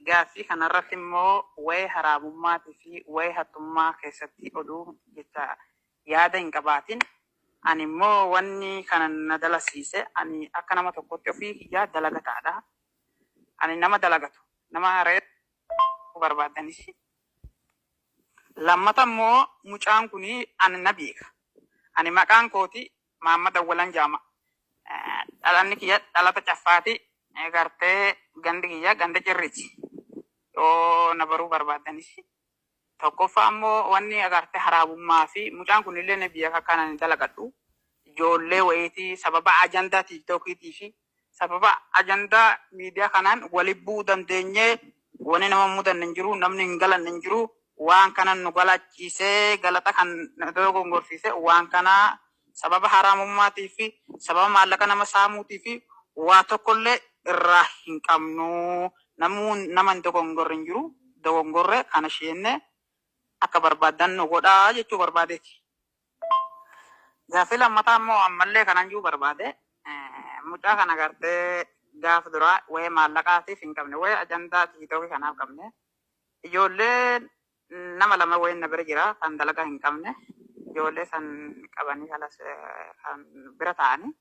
Gaaffii kanarratti immoo wa'ee haraamummaatii fi wa'ee hattummaa keessatti oduu jecha yaada hin qabaatin. Ani immoo wanni kana na dalasiise, ani akka nama tokkotti ofii kiyyaa dalagataadha. Ani nama dalagatu, nama reefu barbaadanis. Lammata immoo mucaan kun ani na beeka. Ani maqaan kooti Mahammad Awwalan Jaama. Dhalanni kiyya dhalata Caffaati. Gartee gandi kiyya ganda Cirriiti. Yoo na baruu barbaadanis. Tokkoffaa immoo wanni agartee haraabummaa fi mucaan kun illee na biyya akka ani dalagadhu. Ijoollee wayiitii sababa ajandaa TikTokiitii fi sababa ajandaa miidiyaa kanaan wali bu'uu dandeenyee, wanni nama mudanne hin jiru, namni hin galanne hin jiru. Waan kana nu galachiisee, galata kan nu dogongorsiise, waan kana sababa haraamummaatii fi sababa maallaqa nama saamuutii fi waa tokkollee irraa hin qabnu. Namuu nama hin dogongorre hin jiru. Dogongorre kana isheenne akka barbaadan nu godhaa jechuu barbaadeeti. Gaaffii lammataa immoo ammallee kanan jiru barbaade, mucaa kana gartee gaafa duraa wa'ee maallaqaatiif hin qabne, wa'ee ajandaa TikTokii kanaaf qabne. Ijoollee nama lama wayiin na bira jira kan dalagaa hin qabne. Ijoollee san qabanii kalas kan bira taa'anii.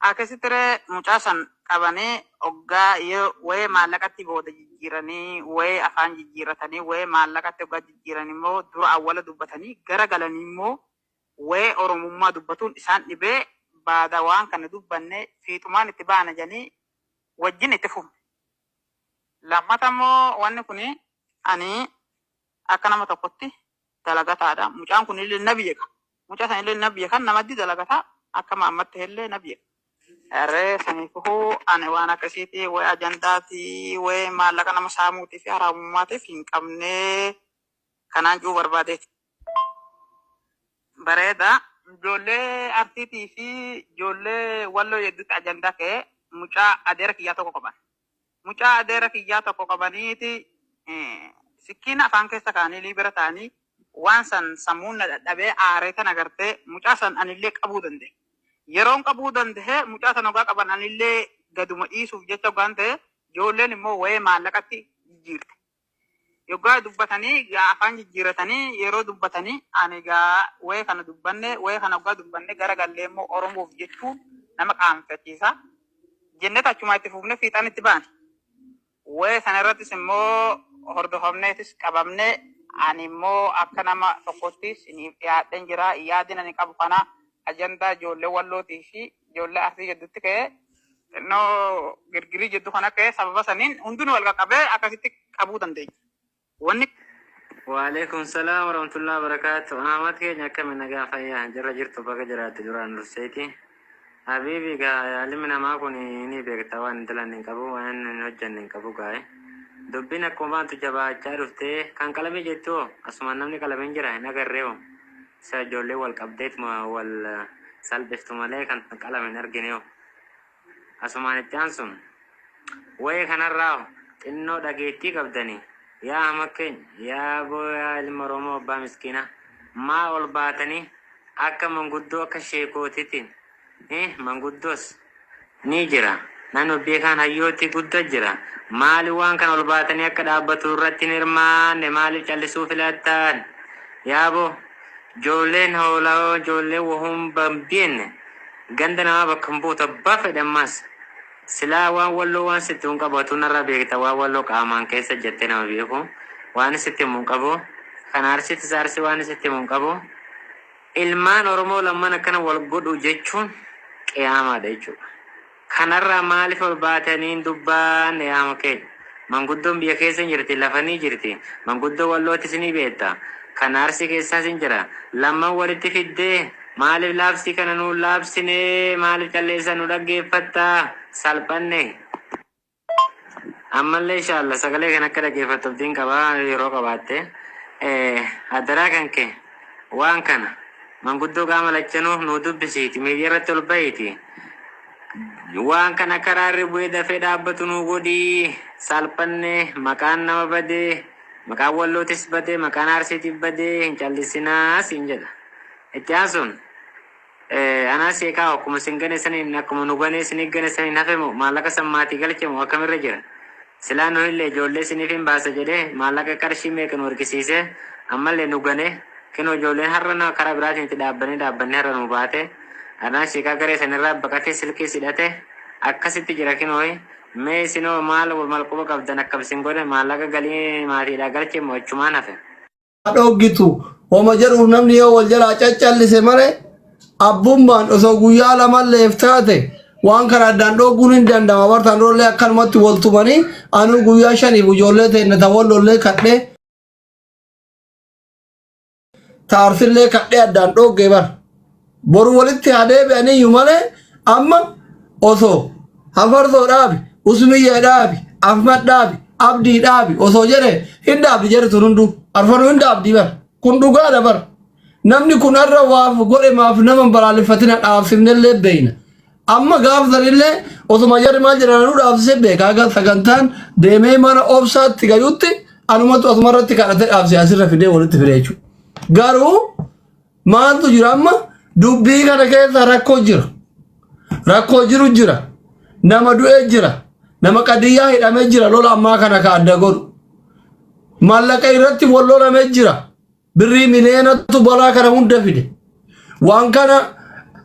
Akkasitti ree mucaa san qabanii hoggaa wa'ee maallaqatti booda jijjiiranii, wa'ee afaan jijjiirratanii, wa'ee maallaqatti hoggaa jijjiiran immoo dura awwala dubbatanii gara galanii immoo wa'ee Oromummaa dubbatuun isaan dhibee, baada waan kana dubbanne fiixumaan itti baana jedhanii wajjin itti fufne. Lammata immoo wanni kuni ani akka nama tokkotti dalagataadha. Mucaan kun illee na beeka. Mucaa sana illee na beeka. Namatti dalagataa akka maammatti illee na beeka. Ree saniifuu ani waan akkasiiti wa'ee ajandaatii, wa'ee maallaqa nama saamuutii fi haraamummaatiif hin qabne kanaan juu barbaadeeti. Bareeda. Ijoollee Arsiitii fi ijoollee Walloo hedduutti ajandaa ka'ee mucaa adeera kiyyaa tokko qaban. Mucaa adeera kiyyaa tokko qabaniiti sikkiina afaan keessa kaa'anii bira ta'anii, waan san sammuun na dadhabee aaree tan agartee mucaa san anillee qabuu danda'e. Yeroon qabuu danda'e, mucaa san hoggaa qaban anillee gaduma dhiisuuf jecha hoggaan ta'e, ijoolleen immoo wa'ee maallaqatti jijjiirte. Yoggaa dubbatanii gaa afaan jijjiirratanii yeroo dubbatanii, ani gaa wa'ee kana dubbanne, wa'ee kana hoggaa dubbanne gara gallee immoo Oromoof jechuun nama qaanfachiisa. Jennee achumaa itti fufne, fiixaan itti baane. Wa'ee sana irrattis immoo hordofamneetis qabamne. Ani immoo akka nama tokkotti isiniif dhiyaadheen jira. Yaadin ani qabu kana ajandaa ijoollee Wallootii fi ijoollee Arsii gidduutti ka'ee, xinnoo girgirii jidduu kana ka'ee, sababa saniin hundinuu wal qaqqabee akkasitti qabuu dandeenya. Wanni Waalaikum salaam warahmatullahi wabarakatuh. Ahmad keenya, akkami, nagaa fayyaa jirra jirtu? Baga jiraatte duraan durseeti. Habiibi, gaa ilmi namaa kun ni beekta, waan hin dalanne hin qabu, waan hin hojjanne hin qabu gaa'e. Dubbiin akkuma baantu jabaachaa dhuftee kan qalamee jettu asuma namni qalameen jira hin agarreeho. Isa ijoollee wal qabdeetuma wal salphiftu malee kan qalame hin argineeho. Asumaan itti aansun wayee kanarraa xinnoo dhageettii qabdanii, yaa Ahmad keenya, yaa booyaa ilma Oromoo abbaa miskiinaa, maa ol baatanii akka manguddoo, akka sheekootiitiin, manguddoos ni jira, namni beekaan hayyootti guddaa jira, maali waan kana ol baatanii akka dhaabbatu irratti hin hirmaanne? Maaliif callisuu filattan? Yaaboo, ijoolleen hoolaa, ijoolleen wahuun bambienne ganda namaa bakka hin buutu. Abbaa fedhe ammas silaa waan Walloo waan sitti hin qabatu narra beekta. Waan Walloo qaamaan keessa jettee nama beeku waan sitti himu hin qabu. Kan Arsittis Arsii waan sitti himu hin qabu. Ilmaan Oromoo lamman akkana wal godhu jechuun qiyaamaadha jechuudha. Kanarraa maaliif ol baatanii hin dubbanne, yaa keenya? Manguddoon biyya keessa hin jirti, lafanii jirti. Manguddoo Wallootis ni beekta. Kan Arsii keessaas hin jira. Lamman walitti fiddee maaliif laabsii kana nu laabsine? Maaliif calleessa nu dhaggeeffatta? Salphanne. Ammallee inshaalla sagalee kan akka dhaggeeffattu abdiin qabaa yeroo qabaatte. Adaraa kan kee waan kana manguddoo qaama lachanuu nu dubbisiiti, miidiyaa irratti ol bahiiti. Waan kana karaarri bu'ee dafee dhaabbatu nu godhii. Salphanne, maqaan nama badee, maqaan Wallootis badee, maqaan Arsiitiif badee, hin callisinaa siin jedha. Itti aansuun anaa seeqaa akkuma isin gane saniin, akkuma nu gane isin gane saniin hafe moo, maallaqa san maatii galche moo, akkamirra jira? Silaa nuhillee ijoollee isiniif hin baasa jedhee maallaqa qarshii meeqa nu ergisiisee ammallee nu gane kinoo ijoolleen har'a na karaa biraatiin itti dhaabbannee dhaabbannee har'a nu baate Adnaan sheekaa garee sanirraa baqatee silkii sidhate akkasitti jira kinooyi mee isinoo maal maal quba qabdan akkam isin godhe maallaqa galii maatiidhaa galche moo achumaan hafe. Dhooggitu homa jedhuuf namni yoo wal jalaa caccallise malee abbummaan osoo guyyaa lamalleef taate waan kana addaan dhoogguun hin danda'ama. Bartaan durallee akkanumatti wal tumanii anuu guyyaa shaniif ijoollee teenna ta wallollee kadhee taarsillee kadhee addaan dhooggee bar. Boru walitti haa deebi'aniyyuu malee amma osoo hafarsoo dhaabi, usmiyyee dhaabi, ahmad dhaabi, abdii dhaabi osoo jedhe hin dhaabdi jedhe tun hunduu arfanuu hin dhaabdi bar. Kun dhugaadha bar. Namni kun har'a waaf godhe maaf nama hin balaaleffatina dhaabsifnellee beeyna. Amma gaaf sanillee osuma jarri maal jedhan anuu dhaabsisee beeka. Haga sagantaan deemee mana obsaatti gayutti anumatu asuma irratti kadhatee dhaabsee asirra fidee walitti fide jechuudha. Garuu maaltu jira amma dubbii kana keessa rakkoo jira. Rakkoo jiru jira. Nama du'ee jira. Nama qadiyyaa hidhamee jira lola ammaa kana ka adda godhu. Maallaqa irratti wal lolamee jira. Birrii miliyeenatu balaa kana hunda fide. Waan kana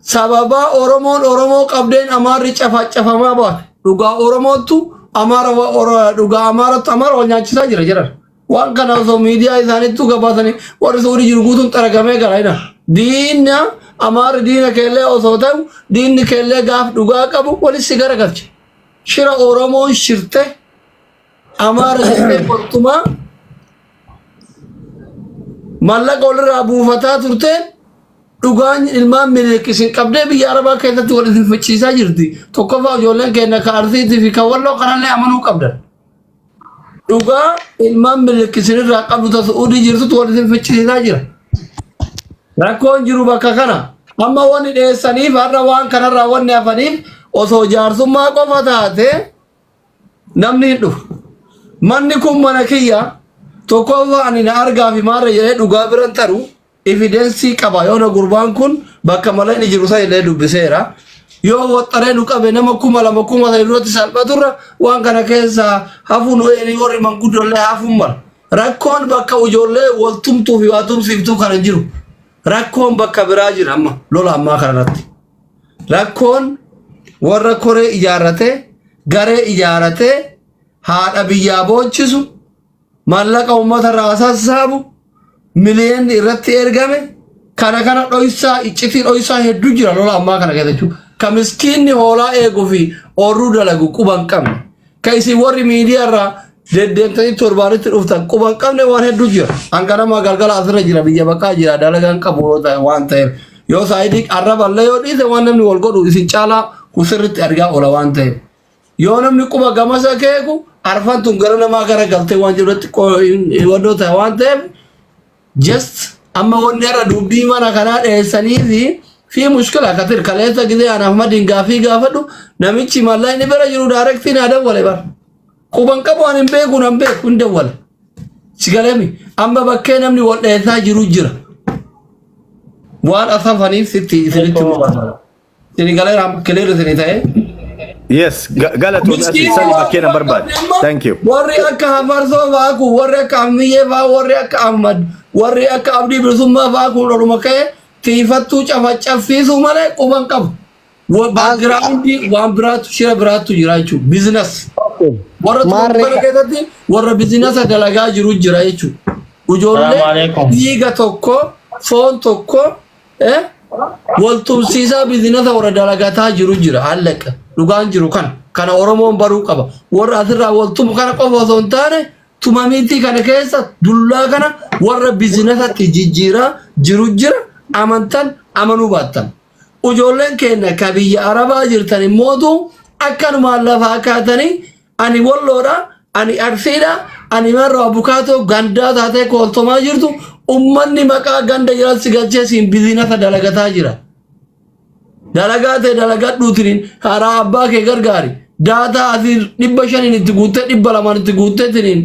sababaa Oromoon Oromoo qabdeen Amaarri cafacafamaa baate. Dhugaa Oromootu Amaara dhugaa Amaarattu Amaara wal nyaachisaa jira jedhan. Waan kana osoo miidiyaa isaaniittuu gabaasanii warri Suudii jiru guutuun xaragamee gara ina. Diinna Amaarri diina keellee osoo ta'u diinni keellee gaaf dhugaa qabu walis si garagalche. Shira Oromoon shirte Amaara jettee qortumaa maallaqa walirraa buufataa turteen dhugaan ilmaan Minilik isin qabdee biyya Arabaa keessatti wal isin ficciisaa jirti. Tokkoffaa ijoolleen keenya ka Arsiitii fi kan Walloo kanallee amanuu qabdan. Dhugaa ilmaan Minilik isinirraa qabdu ta Su'uudii jirtutu wal isin ficcisiisaa jira. Rakkoon jiru bakka kana. Amma wanni dheessaniif har'a waan kanarraa wanni hafaniif osoo jaarsummaa qofa taate namni hin dhufu. Manni kun mana kiyya tokkoffaa ani na argaa fi maarra jedhee dhugaa biran taru evidensii qaba yoo na gurbaan kun bakka malee inni jiru san illee dubbiseera. Yoo waxxaree nu qabe nama 2000 3,000 duratti salphaturra waan kana keessaa hafuu nu eeni warri manguddollee hafuun mala. Rakkoon bakka ijoollee wal tumtuu fi waa tumsiiftuu kana hin jiru. Rakkoon bakka biraa jira amma lola ammaa kana irratti. Rakkoon warra koree ijaarratee garee ijaarratee haadha biyyaa boochisu maallaqa uummata irraa sassaabu miliyoonni irratti ergame kana kana dhoysaa iccitii dhoysaa hedduu jira lola ammaa kana keessa jechuudha. Ka miskiinni hoolaa eeguu fi oorruu dalagu quba hin qabne. Ka isin warri miidiyaa irraa deddeemtanii torbaanitti dhuftan quba hin qabne waan hedduu jira. Hanga nama galgala asirra jira biyya baqaa jira dalagaan qabu yoo ta'e waan ta'eef. Yoo saayidii arraballee yoo dhiise waan namni wal godhu isin caalaa sirriitti argaa oola waan ta'eef. Yoo namni quba gamasa keeku arfan tun gara namaa gara galtee waan jirutti wannoo ta'e waan ta'eef just amma wanni har'a dubbii mana kanaa dheessanii fi fi mushkila katir kaleessa gisee an Ahmadiin gaafii gaafadhu namichi mallaqni bira jiru daarektii naa dawwale bar. Quban qabu an hin beeku nan beeku hin dawwale. Si galeemi amma bakkee namni wal dheessaa jiru jira. Waan asafaniif sitti isinitti mul'ata. Sini galeera amma clear isinii ta'ee. Yes, galatoomi asii Miskiinni sani waan bakkee na quban barbaade. qabne amma Thank you. warri akka Hafarsoo fa'aa kun warri akka Ammiyyee fa'aa warri akka Ahmad warri akka Abdii Bilisummaa fa'aa kun oluma ka'ee tiifattuu cafacaffiisuu malee quban qabu. Baakgiraawundii waan biraatu shira biraatu jira jechuudha. Bizinas. Warra Maarree turan keessatti warra bizinasa dalagaa jiru jira jechuudha. Ijoollee Salaamu alaikum. dhiiga tokko foon tokko Eh? Wal tumsiisaa bizinasa warra dalagataa jiru jira allaqa dhugaan jiru kana kana Oromoon baruu qaba warra asirraa wal tumu kana qofa osoo hin taane tumamiitii kana keessa dullaa kana warra bizinasatti jijjiiraa jiru jira amantan amanuu baattan ijoolleen keenya ka biyya arabaa jirtan immootu akkanumaan lafaa kaatanii Ani Walloodha, ani Arsiidha, ani marroo abukaatoo gandaa taatee kooltomaa jirtu ummanni maqaa ganda jiran si galchee siin bizinasa dalagataa jira. Dalagaa ta'e dalagadhuutiniin karaa abbaa kee gargaari. Daataa asii 500n itti guuttee 200n itti guutteetiniin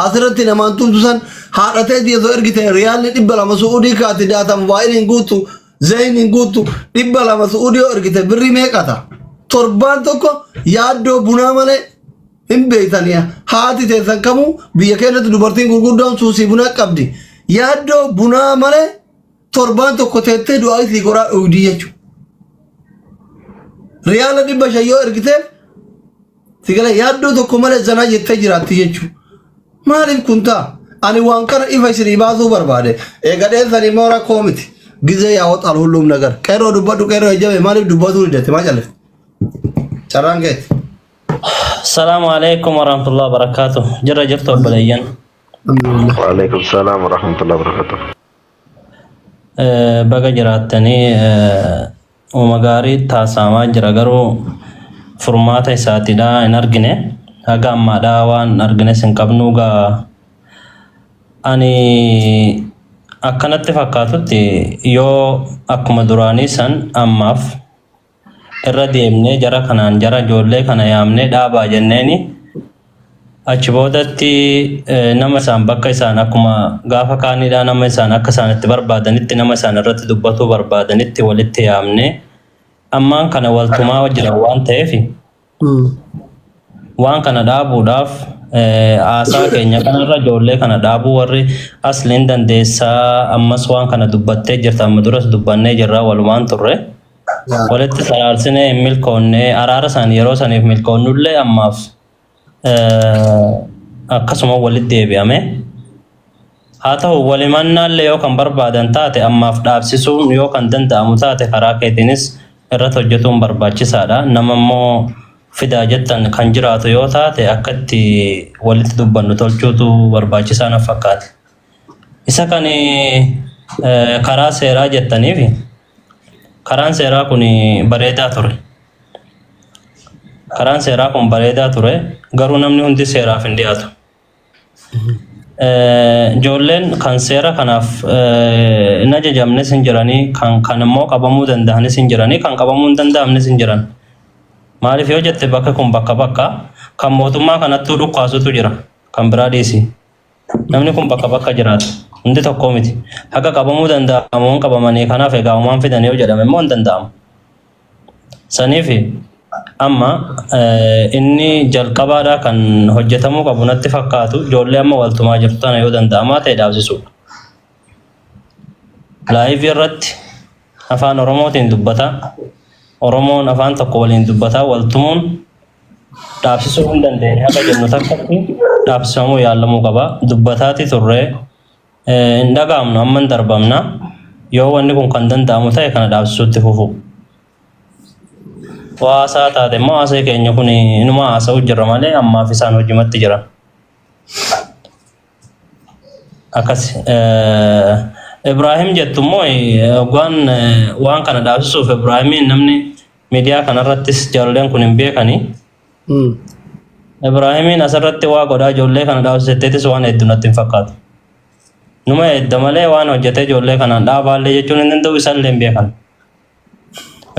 asirratti namaan tumtu san haadhatee osoo ergite riyaalli 200 su'uudii kaati daataa mobaayilii hin guuttu zayin hin guuttu 200 su'uudii yoo ergite birrii meeqata torbaan tokko yaaddoo bunaa malee Hin beektanii haati teessan kamuu biyya keenyatti dubartiin gurguddoon suusii bunaa qabdi. Yaaddoo bunaa malee torbaan tokko teettee du'aa isii goraa dhugdii jechuudha. Riyaala 500 yoo ergiteef sigala yaaddoo tokko malee zanaa jettee jiraatti jechuudha. Maaliif kun ta'a? Ani waan kana ifa isinii baasuu barbaade. Eega dheessanii immoo rakkoo miti. Gizee yaa waxaal hulluum nagar. Qeerroo dubbadhu qeerroo ejjame maaliif dubbatuu didate maa callifte? Carraan keeti. Salaamu alaikum warahmatullahi wabarakatuh. Jirra jirtu obboleeyyan. Alhamdulillah. Waalaikum salam warahmatullahi wabarakatuh. Baga jiraattanii uuma gaarii taasaamaa jira garuu furmaata isaatiidha hin argine. Haga ammaadha waan argines hin qabnu gaa ani akkanatti fakkaatutti yoo akkuma duraanii san ammaaf irra deemnee jara kanaan jara ijoollee kana yaamnee dhaabaa jenneeni achi boodatti nama isaan bakka isaan akkuma gaafa kaaniidhaa nama isaan akka isaan itti barbaadanitti nama isaan irratti dubbatuu barbaadanitti walitti yaamnee ammaan kana waltumaa jiran waan ta'eef waan kana dhaabuudhaaf haasaa keenya kanarra ijoollee kana dhaabuu warri asliin dandeessaa ammas waan kana dubbattee jirta amma duras dubbannee jirra walumaan turre. Walitti saraarsinee hin milkoonne araara isaan yeroo saniif milkoonnullee ammaaf akkasuma walitti deebi'ame. Haa ta'u walimannaallee yoo kan barbaadan taate ammaaf dhaabsisuun yoo kan danda'amu taate karaa keetiinis irratti hojjetuun barbaachisaadha. Nama immoo fidaa jettan kan jiraatu yoo taate akka itti walitti dubbannu tolchuutu barbaachisaa na fakkaate. Isa kan karaa seeraa jettaniif karaan seeraa kun bareedaa ture. Karaan seeraa kun bareedaa ture garuu namni hundi seeraaf hin dhiyaatu. Ijoolleen kan seera kanaaf hin ajajamnes hin jiranii kan kan immoo qabamuu danda'anis hin jiranii kan qabamuu hin danda'amnes hin jiran. Maaliif yoo jette bakka kun bakka bakka kan mootummaa kanattuu dhukkaasutu jira kan biraa dhiisi. Namni kun bakka bakka jiraata. Hundi tokko miti. Haga qabamuu danda'amu hin qabamanii kanaaf egaa homaan fidan yoo jedhame immoo hin danda'amu. Saniif amma inni jalqabaadhaa kan hojjetamuu qabu natti fakkaatu ijoollee amma waltumaa jirtu tana yoo danda'amaa ta'e dhaabsisuudha. Laayivii irratti afaan Oromootiin dubbata. Oromoon afaan tokko waliin dubbataa waltumuun dhaabsisuu hin dandeenye haga jennu takkatti dhaabsifamuu yaalamuu qaba. Dubbataati turre hin dhaga'amnu amma hin darbamna. Yoo wanni kun kan danda'amu ta'e kana dhaabsisuutti fufu. Waa haasaa taate immoo haasee keenya kun inuma haasa'u jirra malee ammaaf isaan hojimatti jiran. Akkas Ibraahim jettu immoo waan waan kana dhaabsisuuf Ibraahimiin namni miidiyaa kanarrattis jaaroleen kun hin beekani. Ibraahimiin asirratti waa godhaa ijoollee kana dhaabsisetteetis waan hedduu natti hin fakkaatu. Numa edda malee waan hojjetee ijoollee kanaan dhaabaallee jechuun hin danda'u isaallee hin beekan.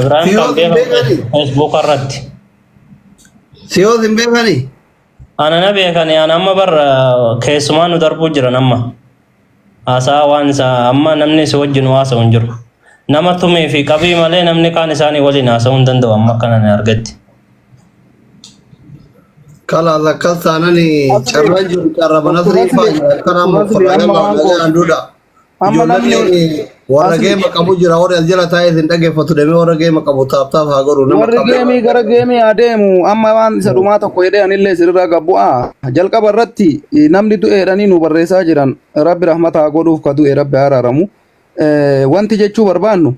Ibraahim kan Siyoos hin beekamu beekani? Facebook irratti. Siyoos hin beekani? Ana na beekani ana amma bar keessumaa nu darbuu jiran amma. Haasaa waan isaa amma namni si wajjin haasa'u hin jiru. Nama tumii fi qabii malee namni kaan isaanii waliin haasa'uu hin danda'u amma akkana ni argatti. Kalaas akkas taanani Asli carraan jiru carra obbo nasrii Asli faa jira akkanaa obbo Asli mokkorraa amma yallaa waan koo nagaan duudha. amma Ijoolleen namni warra Asli geema qabu jira warri as jala taa'ee isin dhaggeeffatu deemee warra geema qabu taaf taaf haa godhu nama warri qabu. geemii gara geemii adeemu amma waan isa dhumaa tokko jedhee anillee sirraa gabbu'aa jalqaba irratti namni du'e jedhanii nu barreessaa jiran rabbi rahmata haa godhuuf ka du'e rabbi haa araaramu wanti jechuu barbaannu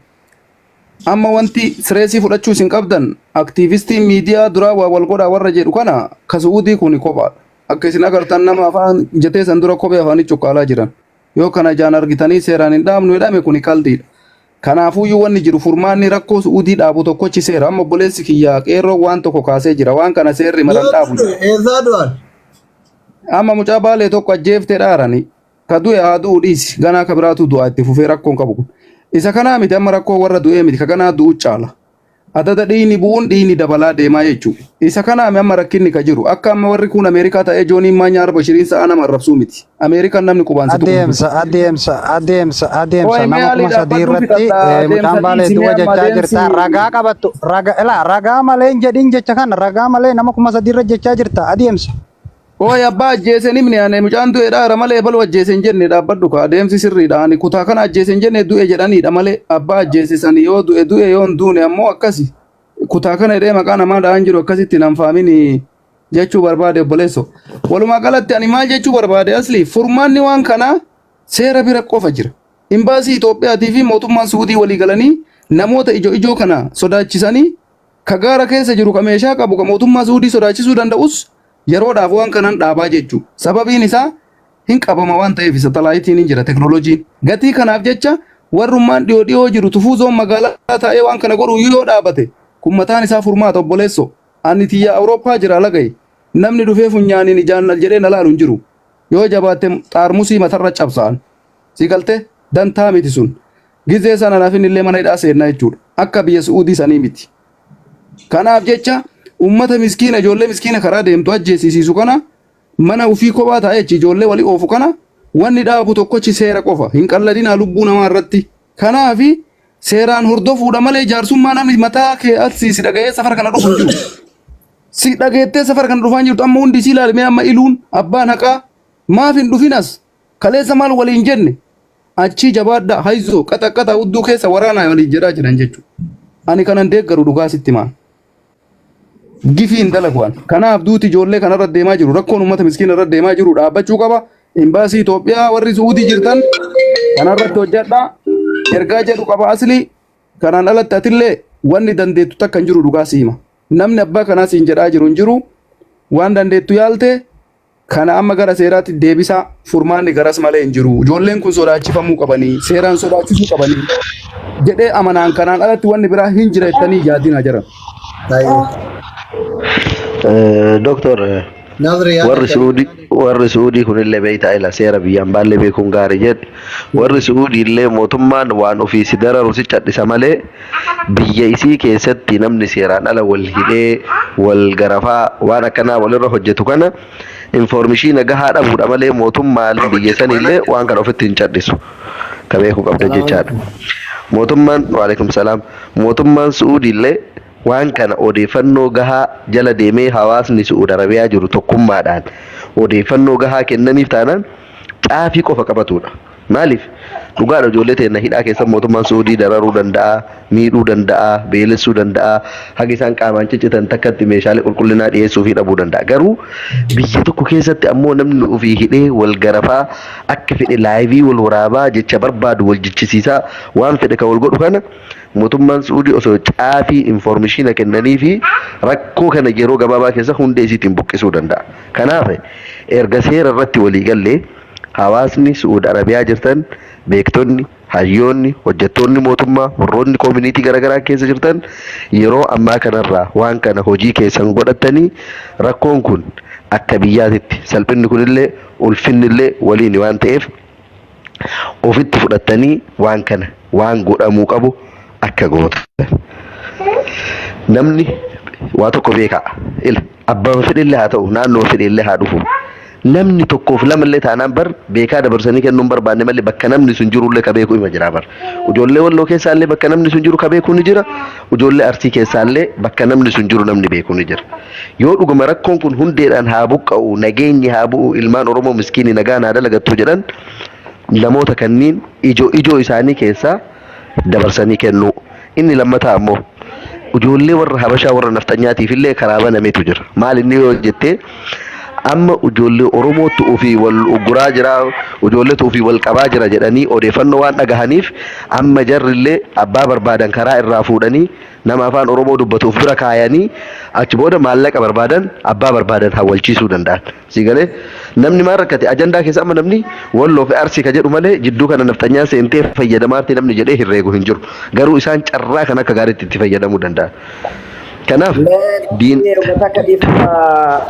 Amma wanti sireesii fudhachuu isin qabdan aktiivistiin miidiyaa duraa waa wal godhaa warra jedhu kana ka su'uudii kuni kophaadha. Akka isin agartan nama afaan jetee san dura kophee afaanii cuqqaalaa jiran. Yoo kana ijaan argitanii seeraan hin dhaabnu jedhame kuni qaldiidha. Kanaafuyyuu wanni jiru furmaanni rakkoo su'uudii dhaabu tokkochi seera. Amma obboleessi kiyyaa qeerroo waan tokko kaasee jira. Waan kana seerri maran dhaabu jedha. Eessaa du'an? Amma mucaa baalee tokko ajjeeftee dhaarani. Ka du'e haa du'u dhiisi. Ganaa ka biraatu du'a itti fufee rakkoon qabu kun. Isa kanaa miti amma rakkoo warra du'ee miti ka ganaa du'u caala. Adada dhiigni bu'uun dhiigni dabalaa deemaa jechuudha. Isa kanaami amma rakkinni ka jiru. Akka amma warri kun Ameerikaa ta'ee Jooniin Maanyaa Arba Shiriin sa'a nama arrabsuu miti. Ameerikaan namni qubaan si tuqu hin jiru. Adeemsa adeemsa adeemsa adeemsa Ooyi mee nama Ali kuma sadii dhaabbadhuu irratti fixadha. Adeemsa mucaan baalee dhiisi du'a mee amma jechaa adeemsi. jirta. Ragaa qabattu raga ilaa ragaa malee hin jedhin jecha kana ragaa malee nama 3000 irra jechaa jirta adeemsa. Ooyi abbaa ajjeese hin himne ani mucaan du'eedha ara malee ebalu ajjeese hin jenne dhaabbadhu ka adeemsi sirriidha ani kutaa kana ajjeese hin jenne du'e jedhaniidha malee abbaa ajjeese sani yoo du'e du'e yoo hin duune ammoo akkasi kutaa kana jedhee maqaa namaa dha'an jiru akkasitti nan faamini jechuu barbaade obboleesso. Walumaa galatti ani maal jechuu barbaade asli furmaanni waan kanaa seera bira qofa jira. Imbaasii Itoophiyaatii fi mootummaan Suudii walii galanii namoota ijoo ijoo kana sodaachisanii ka gaara keessa jiru ka meeshaa qabu ka mootummaa Suudii sodaachisuu danda'us yeroodhaaf waan kanan dhaabaa jechuu. Sababiin isaa hin qabama waan ta'eef satalaayitiin hin jira teknooloojiin. Gatii kanaaf jecha warrummaan dhiyoo dhiyoo jiru tufuuzoon magaalaa taa'ee waan kana godhu yoo dhaabate kun mataan isaa furmaata obboleesso. Ani tiyya Awurooppaa jira lagaye. Namni dhufee funyaaniin ijaan al jedhee na laalu hin jiru. Yoo jabaatte xaarmusii matarra cabsaan. Si galte dantaa miti sun. Gizee sana nafin illee mana hidhaa seennaa jechuudha. Akka biyya Su'uudii sanii miti. Kanaaf jecha ummata miskiina ijoollee miskiina karaa deemtu ajjeesisiisu kana mana ofii kophaa taa'ee achi ijoollee walii oofu kana wanni dhaabu tokkochi seera qofa. Hin qalladinaa lubbuu namaa irratti. Kanaafi seeraan hordofuudha malee jaarsummaa namni mataa kee asii si dhaga'ee safara kana dhufu hin jiru. Si dhageettee safara kana dhufaa hin jirtu amma hundi si ilaalmee amma iluun abbaan haqaa maaf hin dhufin as kaleessa maal waliin jenne achii jabaadhaa hayzoo qaxa qaxa hudduu keessa waraanaa waliin jedhaa jiran jechuudha. Ani kanan deeggaru dhugaa sitti maa. Gifii hin dalagu an. Kanaaf duuti ijoollee kanarra deemaa jiru rakkoon uummata miskiina irra deemaa jiru dhaabbachuu qaba. Imbaasii Itoophiyaa warri Su'uudii jirtan kanarratti hojjedhaa. Ergaa jedhu qaba aslii. Kanaan alatti atillee wanni dandeettu takka hin jiru dhugaa si hima. Namni abbaa kanaa siin jedhaa jiru hin jiru. Waan dandeettu yaalte kana amma gara seeraatti deebisaa furmaanni garas malee hin jiru. Ijoolleen kun sodaachifamuu qabanii seeraan sodaachisuu qabanii jedhee amanaan kanaan alatti wanni biraa hin jira jettanii yaadinaa jiran. Doktor Nazri yaada warri kenna. Su'uudii warri Su'uudii kunillee beektaa ila seera biyyaan baallee beekuun gaarii jedhe warri Su'uudii illee mootummaan waan ofii si dararu si cadhisa malee biyya isii keessatti namni seeraan ala wal hidhee wal garafaa waan akkanaa walirra hojjetu kana informishiina gahaa dhabuudha malee mootummaan biyya sanillee waan kana ofitti hin cadhisu ka beekuu qabda jechaadha. Mootummaan waalaikum salaam mootummaan Su'uudii illee waan kana odeeffannoo gahaa jala deemee hawaasni Su'uud Arabiyaa jiru tokkummaadhaan odeeffannoo gahaa kennaniif taanaan caafii qofa qabatudha. Maaliif? Dhugaadha ijoollee teenna hidhaa keessa mootummaan Su'uudii dararuu danda'a, miidhuu danda'a, beelessuu danda'a, haga isaan qaamaan ciccitan takkatti meeshaalee qulqullinaa dhiyeessuufii dhabuu danda'a. Garuu biyya tokko keessatti ammoo namni ofii hidhee wal garafaa akka fedhe laayivii wal waraabaa jecha barbaadu wal jichisiisaa waan fedhe kan wal godhu kana mootummaan Su'uudii osoo caafii informishiina kennanii fi rakkoo kana yeroo gabaabaa keessa hundee isiitiin buqqisuu danda'a. Kanaaf erga seera irratti walii gallee hawaasni Su'uud Arabiyaa jirtan beektonni, hayyoonni, hojjettoonni mootummaa, warroonni koominiitii garaagaraa keessa jirtan yeroo ammaa kanarraa waan kana hojii keessan godhattanii rakkoon kun akka biyyaatitti salphinni kunillee ulfinnillee waliin waan ta'eef ofitti fudhattanii waan kana waan godhamuu qabu akka gootan. Namni waa tokko beekaa ila abbaan fedhillee haa ta'u naannoo fedhillee haa dhufu. Namni tokkoof lamallee taanaan bar beekaa dabarsanii kennuu hin barbaanne malee bakka namni sun jirullee ka beeku ima jira bar. Ijoollee walloo keessaallee bakka namni sun jiru ka beeku ni jira. Ijoollee arsii keessaallee bakka namni sun jiru namni beeku ni jira. Yoo dhuguma rakkoon kun hundeedhaan haa buqqa'u nageenyi haa bu'u ilmaan Oromoo miskiinii nagaan haa dalagattu jedhan namoota kanniin ijoo ijoo isaanii keessaa dabarsanii kennuu. Inni lammataa ammoo ijoollee warra Habashaa warra nafxanyaatiif illee karaa banametu jira. Maal inni yoo jettee amma ijoollee Oromootti ofii wal ugguraa jira, ijoolleetu ofii wal qabaa jira jedhanii odeeffannoo waan dhagahaniif amma jarri illee abbaa barbaadan karaa irraa fuudhanii nama afaan Oromoo dubbatu of bira kaayanii achi booda maallaqa barbaadan abbaa barbaadan hawwalchiisuu danda'an. Si galee namni maal rakkate ajandaa keessa amma namni Walloo fi Arsii ka jedhu malee jidduu kana nafxanyaan seentee fayyadamaarti namni jedhee herreegu hin jiru. Garuu isaan carraa kan akka gaariitti itti fayyadamuu danda'an. Kanaaf diin Mee takka dhiifama.